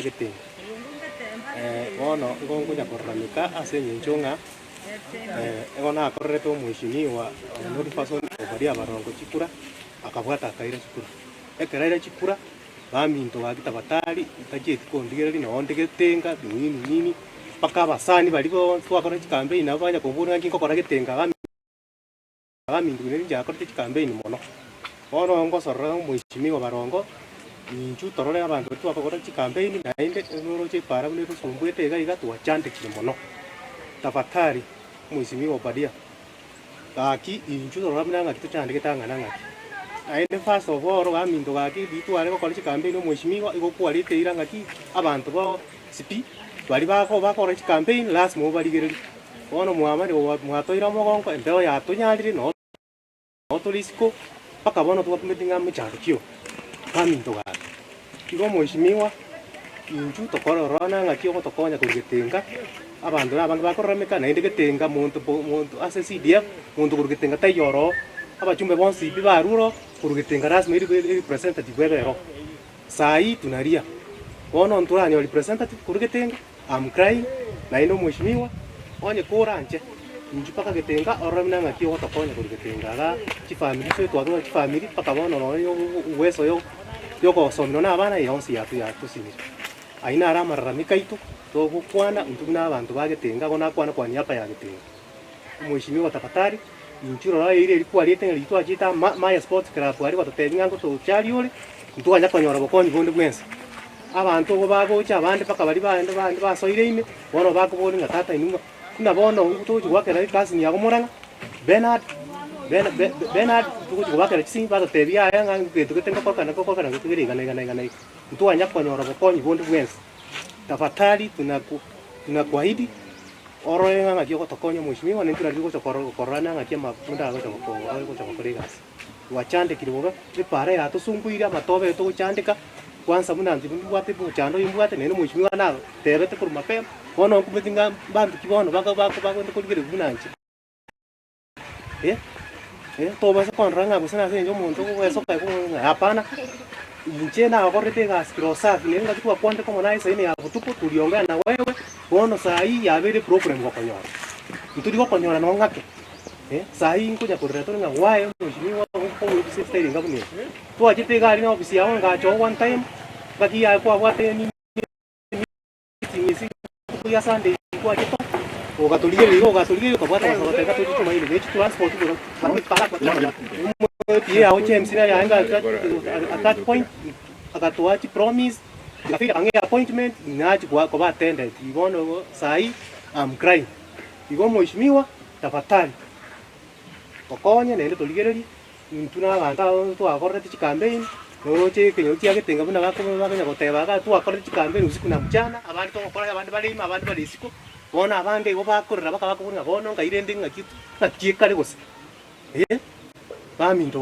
Getinga. Bono igo nkonya kororameka ase eng'encho ng'a igo nakorerete omweshimiwa Onori Person obaria abarongo chikura, akabwata akaira chikura. Ekero aira chikura, baminto gaki tabatari ntachieti kondigereria nonye onde Getinga nini nini, mpaka abasani baria bonsi twakora chikampeini nabo banya komboria ng'a nki nkokora Getinga iga. Abaminto buna inche akorete chikampeini mono, bono ngosorora omweshimiwa barongo, inchuo torore abanto baria twakogora chikampeini naende noroche epaara buna egosumbuete iga iga twachandekire mono. Tafadhali omweshimiwa Obadia, gaki inchuo torore buna ng'aki tochandegete ang'ana ng'aki. Naende first of all baminto gaki riria tware gokora chikampeini omweshimiwa igo kwarete eira ng'aki abanto ba CP baria bako bakora chikampeini lasima obarigererie. Bono mwamanya mwatoira omogongo, embeo yatonyarire, noo tore isiko, mpaka bono twakumeti ng'a mechando ki oo, baminto gaki. Igo omweshimiwa, inchuo tokore ororo ng'aki ogotokonya korwa Getenga, abanto na abange bakorarameka, naende Getenga monto bo monto ase CDF, monto korwa Getenga taiyo oroo, abachumbe bonsi pi barure oroo, korwa Getenga lasima eri representative ebe ero. Saa hii tunalia, bono ntoranyora representative korwa Getenga. I'm crying, naende omweshimiwa, onye koranche, inchuo mpaka Getenga orore buna ng'aki ogotokonya korwa Getenga igaa, chifamiri ase twatwara chifamiri mpaka bono nonye uweso yo yogosomiwa na abana yonsi yato yatosinire. Ayio naro amararamiko aito, togokwana intwe buna abanto ba Getenga, igo nakwana kwa niaba ya Getenga. Omweshimiwa tafadhali, inchuo rora eira eria kwariete ng'a riria twachete aa Maya Sports Club aria gwatotebia ng'a ngotocharia ore, ntwanya konyora bokonyi bonde bwensi. Abanto obo bagocha abande mpaka baria baende bande basoire ime, bono bakoboria ng'a tata inwe ng'a buna bono togochia goakera ecousin yago Murang'a, Bernard, Bena Be Bernard togochia kobakera chisimi batotebia yaya ng'a egento gete ngokorokana ngokorokana gete iga na iga na iga na iga. Ntwanya konyora obokonyi bonde bwensi. Tafadhali tunaku tunakuahidi orore ng'a ng'aki ogotokonya omweshimiwa naintwe nari togocha koro kororana ng'aki amatunda agocha goko agocha gokora egasi. Twachandekire bobe, epaara yatosumbuire, amatobe aye togochandeka, kwansa buna inche nimbwate omochando oyo mbwate, naende omweshimiwa natebete korwa mapema, bono nkumeti ng'a mbanto ki bono bako bako bagende korigereria buna inche. Eh, eh, tobasa kondora ng'a gose nase eng'encho omonto ogoesoka igo ng'a hapana, inche nakorete egasi kiroho safi, naende ngaki twakwanete komo naye saa ine ya botuko, toriongea na wewe, bono saa hii yabeire eproblem gokonyora. Ntori gokonyora nonye ng'ake. Saa hii nkonya korera tore ng'a why omweshimiwa okoigwa estyle enga buna eye. Twachete iga aria na ofisi yao ngacha oo one time, ngaki yaye kwabwate nini meeting ase rituko ria Sunday kwachete oo, ogatorigereria iga ogatorigereria okabwata abasae ogateba tochie Tumaini ne chitransport PA yao James nere aye nga at that point agatoa chipromise, akang'ea appointment nachia koba attended bono igo saa hii am crying. Igo omweshimiwa tafadhali tokonye naende torigererie intwe na abanto aba twakorerete chikampeini, noroche ekenyoro kia Getenga buna bakoba bakonya goteba igaa twakorire chikampeini usiku na mchana, abande togokora abande bare ime abande bare isiko, bono abange igo bakorera mpaka bakobora ng'a bono ngai rende ng'aki ng'aki ekare gose eh, baminto.